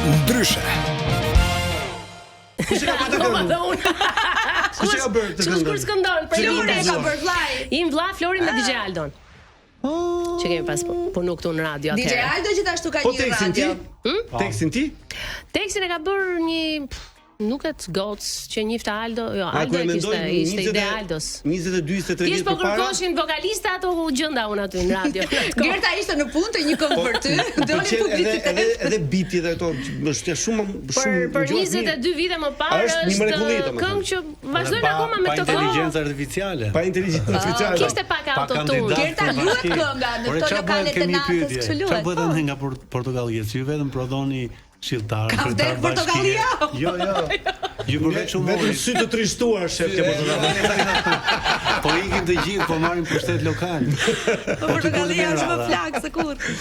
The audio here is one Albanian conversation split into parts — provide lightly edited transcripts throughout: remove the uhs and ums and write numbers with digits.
Ndryshe. Kush e ka bërë këtë këngë? Kush e ka bërë këtë këngë? Kush këndon? Për Flori e ka bërë vllai. Im vlla Flori me DJ Aldon. Oh. Që kemi pas punu këtu në radio atëherë. DJ Aldo gjithashtu ka po një radio. Po tekstin ti? Hm? Tekstin ti? Tekstin e ka bërë një Nuk e gocë që njifte Aldo, jo, Aldo e kishte, ishte ide Aldos. 22, 23 vjet përpara. po kërkoshin vokalista ato u gjenda unë aty në radio. Gerta ishte në punë të një këngë për ty, doli publicitet. Edhe edhe biti dhe ato, është shumë shumë për 22 vite më parë është një mrekulli këngë që vazhdojnë akoma me këtë kohë. Pa inteligjencë artificiale. Pa inteligjencë artificiale. Kishte pak autotune. Gerta luhet kënga në këto lokalet e natës, kështu luhet. Çfarë bëhet po. nga Portokallia? Ju vetëm prodhoni Këshilltar, Ka kryetar vdek bashkie. portokallia? Jo, jo. Ju përveç humorit. Vetëm sy të trishtuar shef ke portokalli. Po ikin të gjithë, po marrin pushtet lokal. Po portokallia është më flakë se kurrë.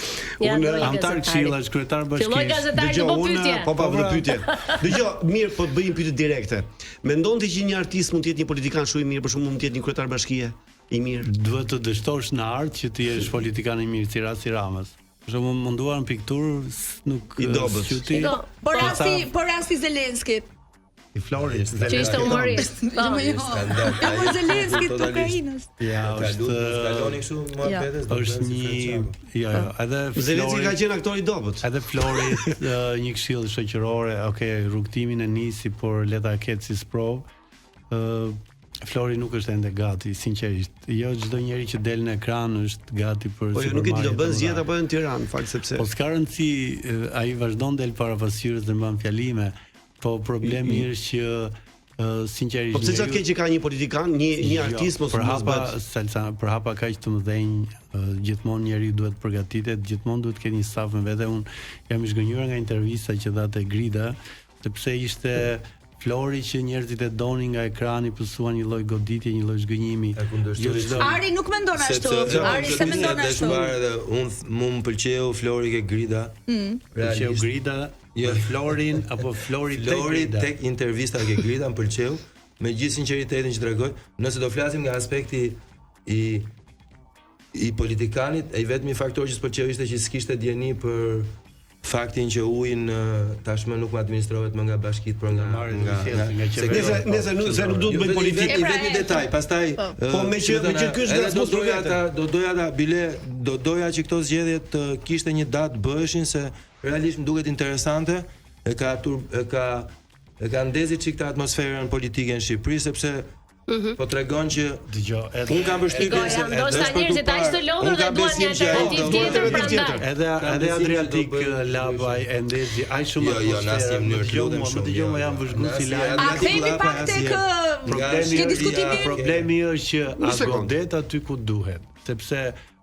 Unë anëtar këshillash, kryetar bashkie. Filloi gazetari të bën pyetje. Po po, po pyetje. Dëgjo, mirë, po të bëj një pyetje direkte. Mendon ti që një artist mund të jetë një politikan shumë i mirë, për shembull mund të jetë një kryetar bashkie i mirë? Duhet të dështosh në art që të jesh politikan i mirë si rasti i Ramës. Për shembull, munduar në pikturë, nuk i dobët. S'quti. Po, po rasti, po rasti Zelenskit. I Florit, Zelenski. Që ishte humorist. Po, jo, jo. Po Zelenskit të Ukrainës. Ja, është kaloni kështu muhabetes, do është një jo, jo, edhe Zelenski ka qenë aktor i dobët. Edhe Florit një këshillë shoqërore, okay, rrugëtimin e nisi, por le ta ketë si sprovë. Ë Flori nuk është ende gati, sinqerisht. Jo çdo njeri që del në ekran është gati për Po jo, nuk e di do bën zgjedhjet apo në Tiranë, fakt sepse. Po s'ka rëndësi, ai vazhdon del para pasqyrës dhe mban fjalime. Po problemi mm -hmm. është që Uh, sinqerisht Po pse çfarë keq që ka një politikan, një një jo, artist mos për hapa salsa, për hapa kaq të mëdhenj, uh, gjithmonë njeriu duhet të përgatitet, gjithmonë duhet të ketë një staf me vete. Unë jam i zhgënjyer nga intervista që dha te Grida, sepse ishte Flori që njerëzit e donin nga ekrani pësuan një lloj goditje, një lloj zhgënjimi. Jo çdo. Ari nuk mendon ashtu. Ari s'e mendon ashtu. Edhe unë mu më pëlqeu Flori ke Grida. Mm. Pëlqeu Grida, jo Florin apo Flori tek Flori tek intervista ke Grida më pëlqeu me gjithë sinqeritetin që tregoi. Nëse do flasim nga aspekti i i politikanit, i vetmi faktor që s'pëlqeu ishte që s'kishte dijeni për faktin që ujin tashmë nuk më administrohet më nga bashkitë, por nga nga nga nga nga qeveria. Nëse nëse nuk se nuk duhet të bëjmë politikë. I vetmi detaj, pastaj po, po me që me që ky është do doja ta do doja ta bile do doja që këto zgjedhje të kishte një datë bëheshin se realisht më duket interesante e ka tur, e ka e ka ndezi çik këtë atmosferën politike në Shqipëri sepse Mm -hmm. Po tregon që dëgjo edhe un kam përshtypjen se ndoshta njerëzit aq të lodhur dhe duan një alternativë tjetër prandaj. Edhe edhe Adriatik Lapaj e ndezi aq shumë jo, jo, në asnjë mënyrë të lutem shumë. Dëgjo, më jam vëzhgues i lajmit. A kthehemi pak tek problemi diskutimi? Problemi është që a godet aty ku duhet, sepse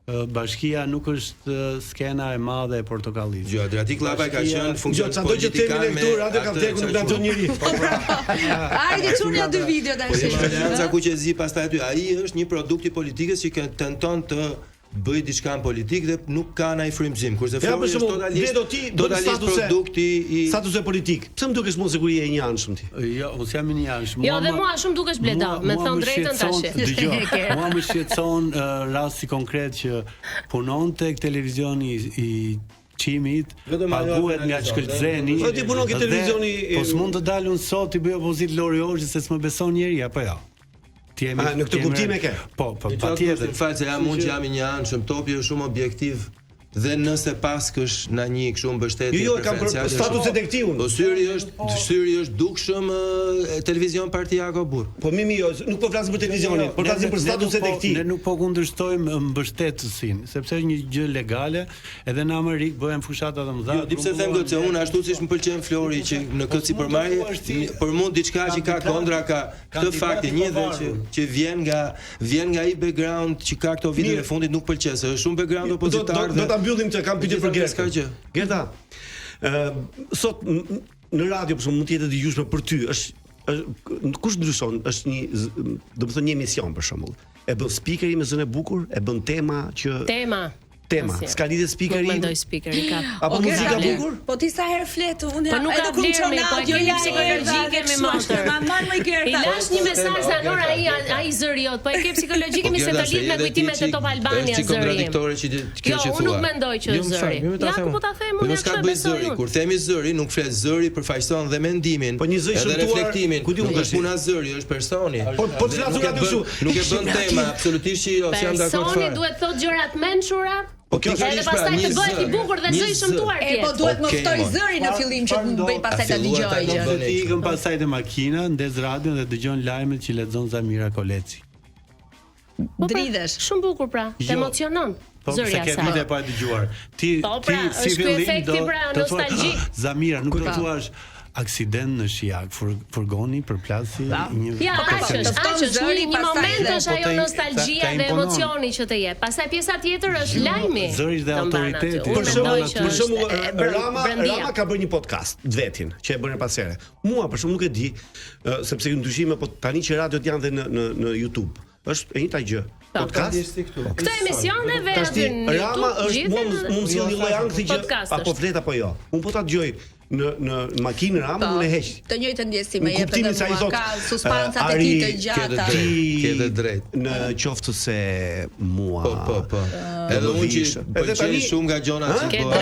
Bashkia nuk është skena e madhe e Portokallisë. Jo, Adriatik Lapaj ka qenë funksion politik. Jo, çdo që themi ne këtu, radio ka vdekur nuk na dëgjon njeri. Po, pra. Hajde çuni ja dy video tash. Po Aleanca Kuqezi pastaj aty, ai është një produkt i politikës që tenton të bëj diçka në politikë dhe nuk ka ndonjë frymëzim. Kurse Flori është totalisht ti totalisht produkti i statuse politik. Pse më dukesh mua sikur je i njëanshëm ti? Jo, unë s'jam i njëanshëm. Jo, dhe mua shumë dukesh Bledo, me thënë drejtën tash. Dëgjo, mua më shqetëson uh, rasti konkret që punon tek televizioni i Çimit, paguhet nga Shkëlzeni. Po ti punon ke televizioni. Po s'mund të dal unë sot i bëj opozitë Lori Hoxhës se s'më beson njeri apo jo. Ti jemi. A në këtë kuptim e ke? Po, po, patjetër. Më fal se jam unë që jam i njëanshëm, Topi është shumë objektiv dhe nëse paskësh na një kështu mbështetje jo, jo, kam për statuset e këtij unë. Po syri është syri është dukshëm televizion partiak o burr. Po mi mi jo, nuk po flasim për televizionin, po flasim për statuset e po- këtij. Ne nuk po kundërshtojmë mbështetësin, sepse është një gjë legale, edhe në Amerikë bëhen fushata të mëdha. Jo, di pse them këtë se unë ashtu siç më pëlqen Flori që në këtë po sipërmarrje, për mua diçka që ka kondra ka Këtë fakt e një dhe që që vjen nga vjen nga ai background që ka këto vitet e fundit nuk pëlqen se është shumë background opozitar. Do, do, do ta mbyllim këtë, kam pyetje për Gertën. Gerta, ë sot në radio për shembull mund të jetë e dëgjueshme për ty, është është kush ndryshon, është një do të thonë një emision për shembull. E bën speakeri me zën e bukur, e bën tema që tema. Tema, s'ka lidhje speakeri. Nuk mendoj speakeri ka. Apo okay, muzika bukur? Po ti sa herë flet unë po nuk ka vlerë me po kemi psikologjike me motër. Ma marr më Gerta. I lash një mesazh zanor ai ai zëri jot, po e ke psikologjike po, mi se të lidh me kujtimet e Top Albania zëri. Është kontradiktore që kjo jo, që thua. Jo, unë nuk mendoj që jo, është zëri. Ja ku po ta them unë s'ka të bëjë zëri. Kur themi zëri, nuk flet zëri përfaqëson dhe mendimin. Po një zë i shëmtuar. Reflektimin. Ku di unë tash? Puna zëri është personi. Po po të flas unë aty kështu. Nuk e bën tema, absolutisht që jo, s'jam dakord fare. Personi duhet thotë gjëra të mençura. Po kjo është edhe pastaj të bëhet i bukur dhe zë i shëmtuar tjetër. E po duhet më ftoj zëri në fillim që të bëj pastaj ta dëgjoj gjë. Ti ikën pastaj te makina, ndez radion dhe dëgjon lajmet që lexon Zamira Koleci. Po pra, Dridhesh. Shumë bukur pra, të jo. emocionon. Po, zëri i saj. Se ke vite pa e dëgjuar. Ti po, pra, ti si fillim do pra, të thuash Zamira, nuk do të thuash aksident në Shijak, fur, furgoni përplasi një Ja, po, aq është, aq është, një, një moment është ajo nostalgjia dhe emocioni që të jep. Pastaj pjesa tjetër është lajmi. Zëri dhe autoriteti. Për shembull, për shembull Rama Rama ka bërë një podcast të vetin që e bën pas here. Mua për shembull nuk e di, sepse ndryshime po tani që radiot janë dhe në në në YouTube. Është e njëjta gjë. Po. Podcast. Këto emisione ve aty në YouTube. Rama është mua më sjell një lloj ankthi që apo flet apo jo. Unë po ta dëgjoj në në makinë Ramën po, unë e heq. Të njëjtën ndjesi më jep edhe mua, ka suspansat e tij të gjata. Ke të drejtë. Në qoftë se mua. Po, po, po. Edhe unë që pëlqej shumë nga gjona që po.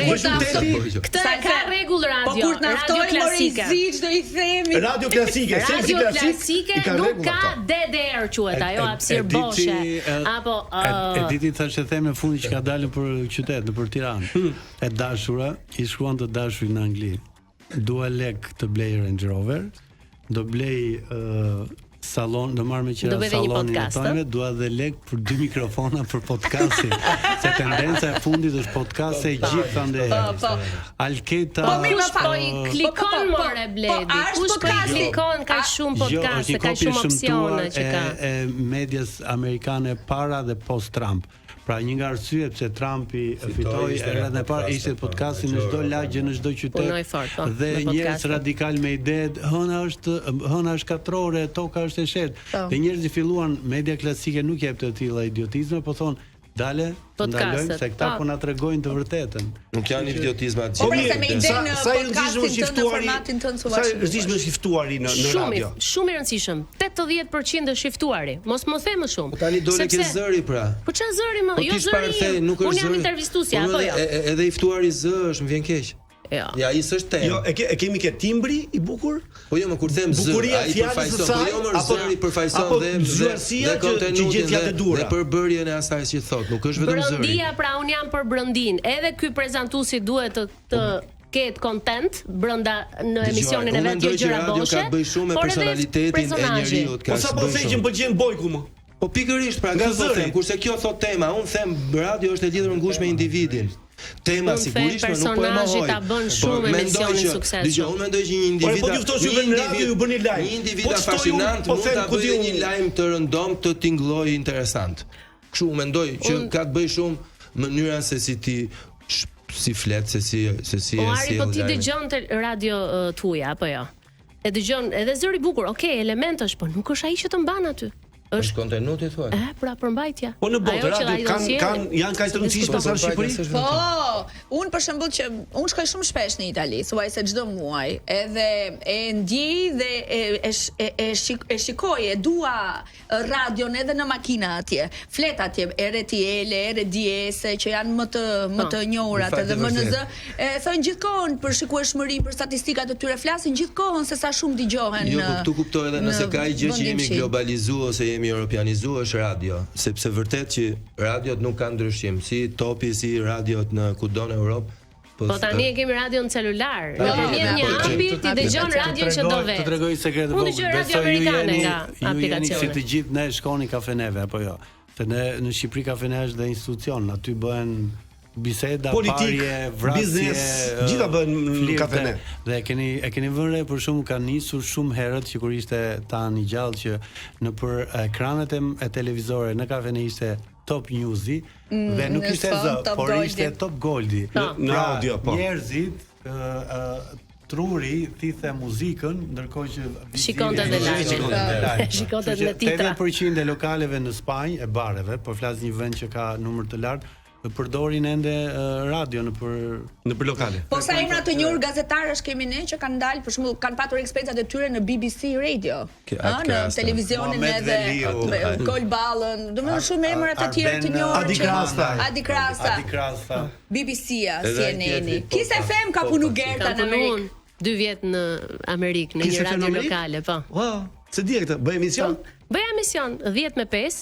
Këtë e ka rregull radio. Po kur na ftojnë klasike. Mori do i themi. Radio klasike, seksi klasik. Klasike nuk ka dead air quhet ajo hapësirë boshe apo e di ti thashë them në fundit që ka dalë për qytet, në për Tiranë. Hmm. E dashura i shkruan të dashurit në Angli. Dua lek të blej Range Rover, do blej uh, sallon, do marr me qira sallonin e thonjve, dua dhe lek për dy mikrofona për podcastin. Se tendenca e fundit është podcast e gjithandej. Po, po. Alketa Po mirë, kush po i po, klikon po, po, more Bledi? Kush po i klikon kaq shumë jo, podcaste, kaq shumë opsione që ka. E, e medias amerikane para dhe post Trump. Pra një nga arsyet pse Trumpi fitoi herën e parë ishte podcasti në çdo lagje, në çdo qytet. Punoi fort, po. Dhe njerëz radikal me ide, hëna është hëna është katrore, toka është e sheshtë. Po. Dhe njerëzit filluan media klasike nuk jepte të tilla idiotizme, po thonë Dale, të ndalojmë se këta po na tregojnë të vërtetën. Nuk janë idiotizma të gjitha. Po pra me idenë në podcastin tënd në formatin tënd Sa i rëndësishëm është i ftuari në në radio? Shumë i rëndësishëm. 80% është i ftuari. Mos më the më shumë. Po tani dole ke zëri pra. Po çfarë zëri më? Po jo zëri. Unë jam intervistuesja po apo jo? Edhe i ftuari zë është, më vjen keq. Jo. Ja, ai s'është temë. Jo, e, ke, e kemi ke timbri i bukur? Po jo, më kur them zë, ai përfaqëson, po jo më zëri përfaqëson dhe dhe dhe kontenutin dhe, dhe përbërjen e asaj që thot, nuk është vetëm zëri. Brendia, pra un jam për brendinë. Edhe ky prezantuesi duhet të të po, ketë content brenda në emisionin e vet jo gjëra boshe. Ka të bëjë shumë me personalitetin e njeriut, ka. Po sa po them që më pëlqen Bojku më. Po pikërisht pra nga po zëri, kurse kjo thot tema, un them radio është e lidhur ngushtë me individin. Tema sigurisht më nuk po e mohoj. Ta bën po, shumë emisionin suksesshëm. Dëgjoj, unë mendoj që një individ, po ju ftosh ju në radio ju bëni lajm. Një individ po fascinant po mund ta bëjë një lajm të rëndom të tingëllojë interesant. Kështu unë mendoj që ka të bëjë shumë mënyra se si ti si flet, se si se si e sjell. Po po ti dëgjon te radio tuaja apo jo? E dëgjon edhe zëri bukur, okay, element është, po nuk është ai që të mban aty. Është kontenuti thua? E, pra përmbajtja. Po në botë radio kanë kanë janë kaq të rëndësishme sa në Shqipëri? Po, unë për shembull që unë shkoj shumë shpesh në Itali, thuajse çdo muaj, edhe e ndjej dhe e e e, e, shik, e shikoj, e dua radion edhe në makina atje. Flet atje RTL, RDS që janë më të më po. të njohurat edhe më në zë. E thonë gjithkohën për shikueshmëri, për statistikat e tyre flasin gjithkohën se sa shumë dëgjohen. Jo, po këtu kuptoj edhe nëse ka një gjë që jemi globalizu ose jemi europianizu është radio, sepse vërtet që radiot nuk kanë ndryshim, si topi, si radiot në kudo në Europë. Po, po tani e kemi radion në celular. Nëpërmjet një po, api ti dëgjon radion që do vetë. Të tregoj sekret vogël. Unë dëgjoj radio amerikane nga aplikacioni. Ju jeni si të gjithë ne shkoni kafeneve apo jo? Se ne në Shqipëri kafene është dhe institucion, aty bëhen biseda, Politik, parje, vrasje, biznes, gjitha bëhen në kafene. Dhe e keni e keni vënë re për shembull ka nisur shumë herët që kur ishte Tani gjallë që nëpër ekranet e, e televizore në kafene ishte Top Newsi mm, dhe nuk ishte zë, por ishte Top Goldi. Po. Në pra, audio, po. Njerëzit ë truri thithe muzikën, ndërkohë që shikonte dhe lajmin. Shikonte me titra. 80% e lokaleve në Spanjë, e bareve, po flas një vend që ka numër të lartë, përdorin ende radio nëpër nëpër lokale. Po sa emra të njohur gazetarësh kemi ne që kanë dalë, për shembull, kanë patur eksperiencat e tyre në BBC Radio, ë, në televizionin edhe Kol Ballën, domethënë shumë emra të tjerë të njohur. Adi Krasta. Adi Krasta. Adi Krasta. BBC-a, CNN-i. Kiss FM ka punu Gerta në Amerikë. Dy vjet në Amerikë, në një radio lokale, po. Wow, s'e dija këtë, bëje emision? Po. Bëja emision 10 me 5,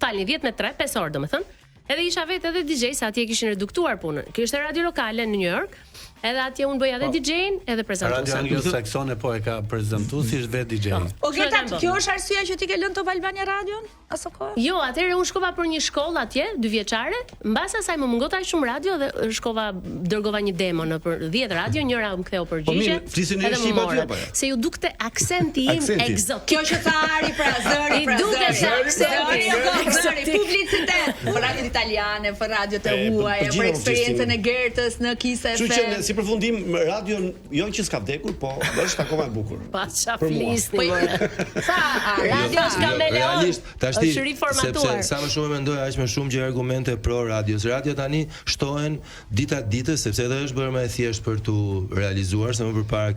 falni 10 me 3, 5 orë domethënë. Edhe isha vetë edhe DJ se atje kishin reduktuar punën. Kjo ishte radio lokale në New York. Edhe atje unë bëja edhe po. DJ-n, edhe prezantuesen. Radio Anglo-Saksone po e ka prezantuesi është vetë DJ. Po, po Gerta, kjo është arsyeja që ti ke lënë Top Albania Radion aso kohë? Jo, atëherë unë shkova për një shkollë atje, dy vjeçare, mbas asaj më mungonte aq shumë radio dhe shkova dërgova një demo nëpër 10 radio, njëra më ktheu përgjigje. Po mirë, flisin në shqip aty apo jo? Se iu dukte aksenti im ekzotik. Kjo që tha Ari pra zëri pra. I duket se aksenti jo, zëri publicitet për radiot italiane, për radiot e po, huaja, për eksperiencën e Gertës në Kiss FM. Kështu që si përfundim radio jo që s'ka vdekur, po është akoma e bukur. Pa ça flisni. Po, Sa radio është kameleon. Realisht, tashti sepse sa më shumë mendoj aq më shumë gjej argumente pro radios. Radio tani shtohen dita ditës sepse edhe është bërë më e thjeshtë për t'u realizuar se më përpara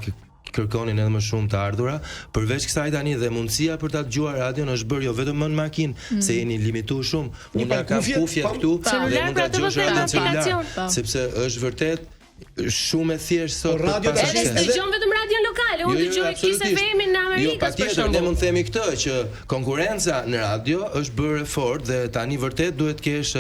kërkonin edhe më shumë të ardhura. Përveç kësaj tani dhe mundësia për ta dëgjuar radion është bërë jo vetëm më në makinë, mm. se jeni limituar shumë. Unë ja kam kufjet këtu dhe mund ta dëgjosh radion në celular, po. sepse është vërtet shumë e thjeshtë sot po, radio për Edhe s'dëgjon vetëm radion lokale, unë jo, jo, dëgjoj Kiss FM-in në Amerikë jo, patjetër, ne mund të themi këtë që konkurrenca në radio është bërë e fortë dhe tani vërtet duhet të kesh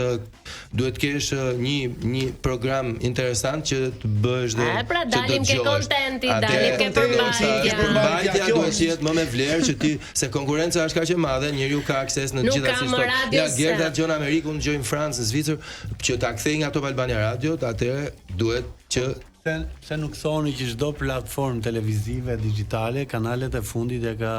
duhet të kesh një një program interesant që të bësh dhe A, pra, që dalim ke kontenti, dalim ke përmbajtja. Përmbajtja duhet të jetë më me vlerë që ti se konkurrenca është kaq e madhe, njeriu ka akses në të gjitha sistemet. Ja Gerta dëgjon në Amerikë, unë dëgjoj në Francë, në Zvicër, që ta kthej nga Top Albania Radio, atëherë duhet që Pse pse nuk thoni që çdo platformë televizive digjitale kanalet e fundit ja ka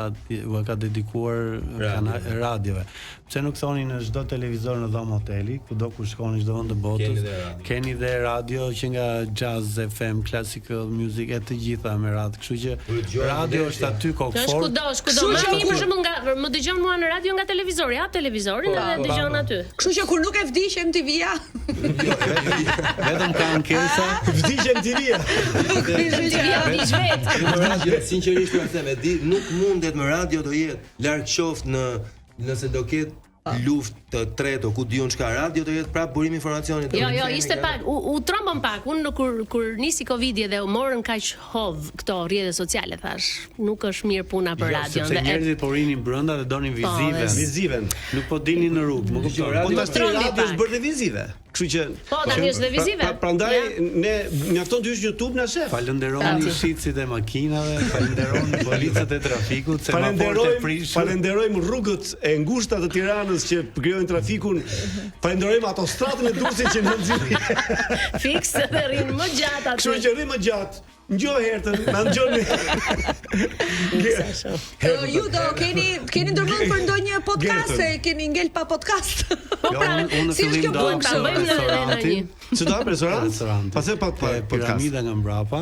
ua ka dedikuar kanal radiove. Pse nuk thoni në çdo televizor në dhomë hoteli, kudo ku shkoni çdo vend të botës, keni dhe radio, keni dhe radio që nga Jazz FM, Classical Music e të gjitha me radhë. Kështu që radio është aty kokë fort. Është kudo, është kudo. Mami për shembull nga më dëgjon mua në radio nga televizori, hap televizorin po, edhe po, dëgjon po. aty. Kështu që kur nuk e vdiq MTV-ja, Jo, vetëm ka ankesa. Vdiq MTV-ja. MTV-ja vdiq vetë. Në radio, sinqerisht ju them, e di, nuk mundet më radio do jetë larg qoftë në nëse do ketë luftë të tretë o ku di unë çka radio do jetë prapë burim informacioni. Jo, jo, ishte pak, u, u trembëm pak. Unë kur kur nisi Covidi dhe u morën kaq hov këto rrjete sociale, thash, nuk është mirë puna për jo, radion. Sepse njerëzit po rrinin brenda dhe donin po, vizive. Viziven. Nuk po dilnin në rrugë, më kupton. Po tash radio është bërë dhe vizive. Kështu që Po tani është dhe vizive. Pra, prandaj ne mjafton të hysh në YouTube na shef. Falënderoni shitësit e makinave, falënderoni policët e trafikut se ma porte prishur. Falënderojmë rrugët e ngushta të Tiranës që krijojnë trafikun. Falënderojmë autostradën e Durrësit që na nxjerr. Fiks dhe rrin më gjatë aty. Kështu që rri më gjatë. Ngjo Hertën, na ngjoni. Ju do keni keni ndërmend për ndonjë podcast se keni ngel pa podcast. Po jo, pra, unë në fillim do ta bëjmë në restorantin. Si do hap restorant? Restorant. Pastaj pa podcast. Piramida nga mbrapa,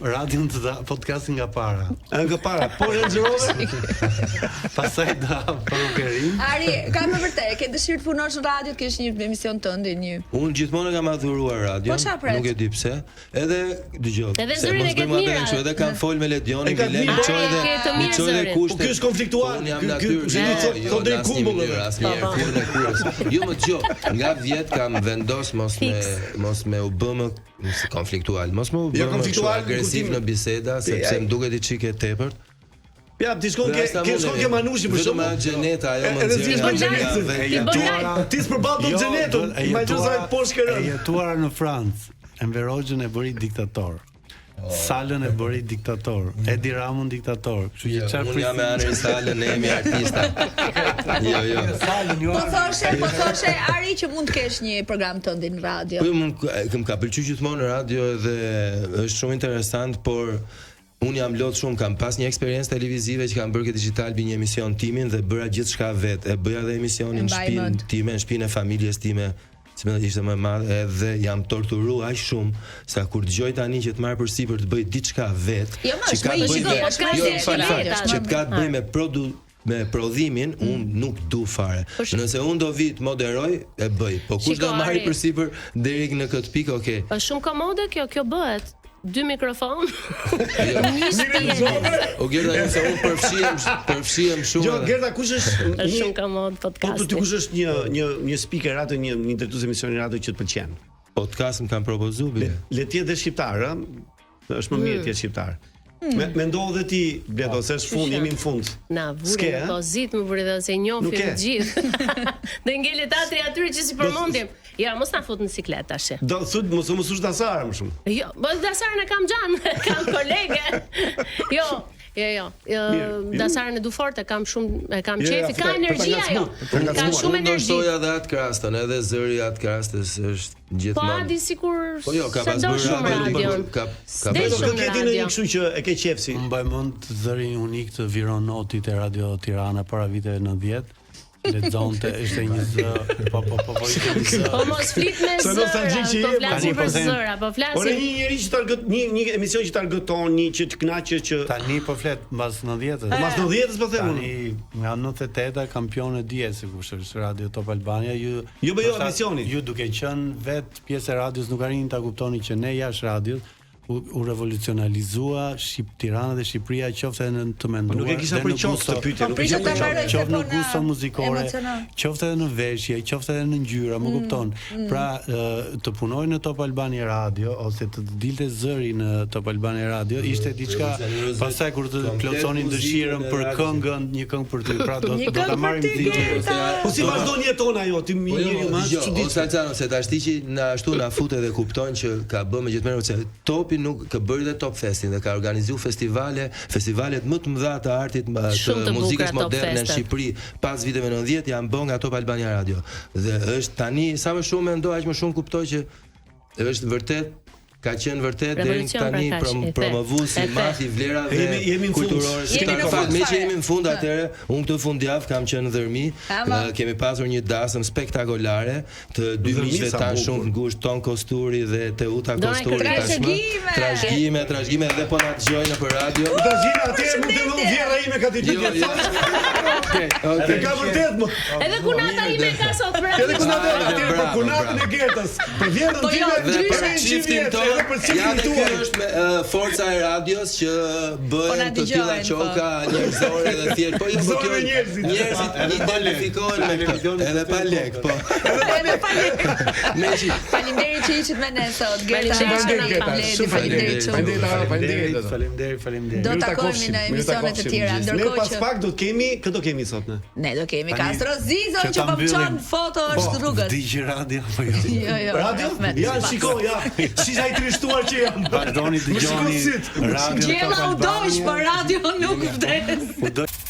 radion të da, podcastin nga para. Nga para, po rrezërove. Pastaj do hap parukerin. Ari, ka me vërtet, ke dëshirë të punosh në radio, të kesh një emision tëndin, një. Unë gjithmonë e kam adhuruar radion, po nuk e di pse. Edhe dëgjoj. Edhe zërin e ke të mirë. Kështu edhe kam fol me Ledionin, bile më çoi dhe më çoi dhe kushte. Po ky është konfliktual. Unë jam natyrë. Ky thotë thotë deri kumbull edhe. Asnjëherë po, po. kurrën e kurrës. Jo më dëgjo, nga vjet kam vendos mos me mos me u bë më si konfliktual, mos me u jo, bë më agresiv në biseda sepse më duket i çik e tepërt. Ja, ti shkon ke ke shkon ke Manushi për shembull. Vetëm Xheneta ajo më nxjerr. Xheneta. Ti s'përball dot jo, Xhenetën. Imagjino sa poshtë ke rënë. E jetuara në Francë, Enver Hoxhën e bëri diktator. Oh. Salën e bëri diktator, Edi Ramën diktator. Kështu që jo, çfarë prit? Unë jam me Anri Salën, ne jemi artista. jo, jo. Salën jo. Po thoshe, po thoshe Ari që mund të kesh një program tëndin në radio. Po jo, mund më ka pëlqyer gjithmonë në radio dhe është shumë interesant, por Unë jam lodh shumë, kam pas një eksperiencë televizive që kam bërë ke Digitalbi një emision timin dhe bëra gjithçka vet. E bëja dhe emisionin në shtëpinë time, në shtëpinë e familjes time, si më ishte më e madhe edhe jam torturu aq shumë sa kur dëgjoj tani që të marr përsipër të bëj diçka vet, jo, që ka të bëjë me jo, fal, fal, që ka të bëjë me produ. me prodhimin, mm. unë nuk du fare. Po Nëse unë do vi të moderoj, e bëj. Po kush do marrë përsipër deri në këtë pikë, okay. Është shumë komode kjo, kjo bëhet dy mikrofon. Jo. Një shtjelë. O Gerta, jo, se unë përfshihem, përfshihem shumë. Jo, Gerta, kush është një është shumë komod podcast. Po për ty kush është një një një speaker radio, një një drejtues emisioni radio që të pëlqen? Podcast më kanë propozuar bile. Le të jetë dhe shqiptar, ë? Është më mirë mm. të jetë shqiptar. Mm. Me, mendo dhe ti, Bledo, se është fund, jemi në fund. Na vuri në pozitë, më vuri dhe se njohim të gjithë. Dhe ngelet atri atyre që s'i përmendim. Jo, mos na fut në siklet tash. Do thot mos mos ush Dasara më shumë. Jo, po Dasarën e kam xhan, kam kolege. Jo, jo, jo. Dasarën e du fort, e kam shumë, e kam jo, jo, qejf, ka energji ajo. Ka shumë energji. Do shtoja edhe atë Krastën, edhe zëri i At Krastës është gjithmonë. Po Adi sikur po jo, ka pas bërë shumë radion. Ka ka bërë shumë radion. Ke ndonjë kështu që e ke qejf si. Mbaj mend zërin unik të Viron Notit e Radio Tirana para viteve 90. Lexonte, ishte një zë, po po po po ishte një zë. Po mos flit me zë, po flasim po për zëra, po flasim. Ore një njeri që targët një një emision që targëton, një që të kënaqë që Tani po flet mbas 90-ës. Po mbas 90-ës po them unë. Tani nga 98-a kampione dihet se kush është Radio Top Albania, ju Jo, po jo, emisioni. Ju duke qenë vet pjesë e radios nuk arrini ta kuptoni që ne jashtë radios u, u revolucionalizua Shqip Tirana dhe Shqipëria qoftë edhe në të menduar. Po nuk e kisha për qoftë këtë pyetje, po, nuk e kisha për qoftë, qoftë në po gusto muzikore, qoftë edhe në veshje, qoftë edhe në ngjyra, më mm, kupton. Mm. Pra, të punoj në Top Albania Radio ose të dilte zëri në Top Albania Radio ishte diçka pastaj kur të plotësonin dëshirën për këngën, një këngë për ty, pra do do ta marrim gjithë. Po si vazhdon jeton ajo ti po jo, njeriu më çuditshëm. O Salsano, se tashti që na ashtu na fut edhe kupton që ka bë me gjithë se Topi nuk ka bërë dhe Top Festin dhe ka organizuar festivale, festivalet më të mëdha të artit të, të muzikës moderne në Shqipëri pas viteve 90 janë bërë nga Top Albania Radio. Dhe është tani sa më shumë mendoj aq më shumë kuptoj që është vërtet ka qenë vërtet deri tani prom, promovues i madh i vlerave jemi, jemi kulturore. Jemi në fakt, meqë jemi në fund atëherë, unë këtë fundjavë kam qenë në Dhërmi, kemi pasur një dasëm spektakolare të dy miqve tanë shumë të ngushtë Ton Kosturi dhe Teuta Kosturi tashmë. Trashëgime, trashëgime dhe po na dëgjojnë nëpër radio. Trashëgime atëherë mund të më vjehrra ime ka të jo, jo. Okej, okej. Ka vërtet më. Edhe kunata ime ka sot për. Edhe kunata atëherë për kunatën e Gertës. Për vjehrrën po jo, time dhe për çiftin tonë. Edhe për çiftin tuaj. Kjo është me forca e radios që po bëhen të tilla po. qoka njerëzore dhe thjesht. Po jo, po kjo njerëzit njerëzit identifikohen me këtë. Edhe pa lek, po. Edhe pa lek. Faleminderit që ishit me ne sot. Gerta, faleminderit Gerta. Shumë faleminderit shumë. Faleminderit, faleminderit. Faleminderit, faleminderit. Do takohemi në emisione të tjera. Ndërkohë që ne pas pak do të kemi, kë do kemi sot ne? Ne do kemi Kastro Zizon që po çon foto po, është rrugës. Vdiq radio apo jo? Jo, jo. Radio? Ja, shiko, ja. Si sa i trishtuar që jam. Vazhdoni dëgjoni radio. Gjella u dogj, por radio nuk vdes.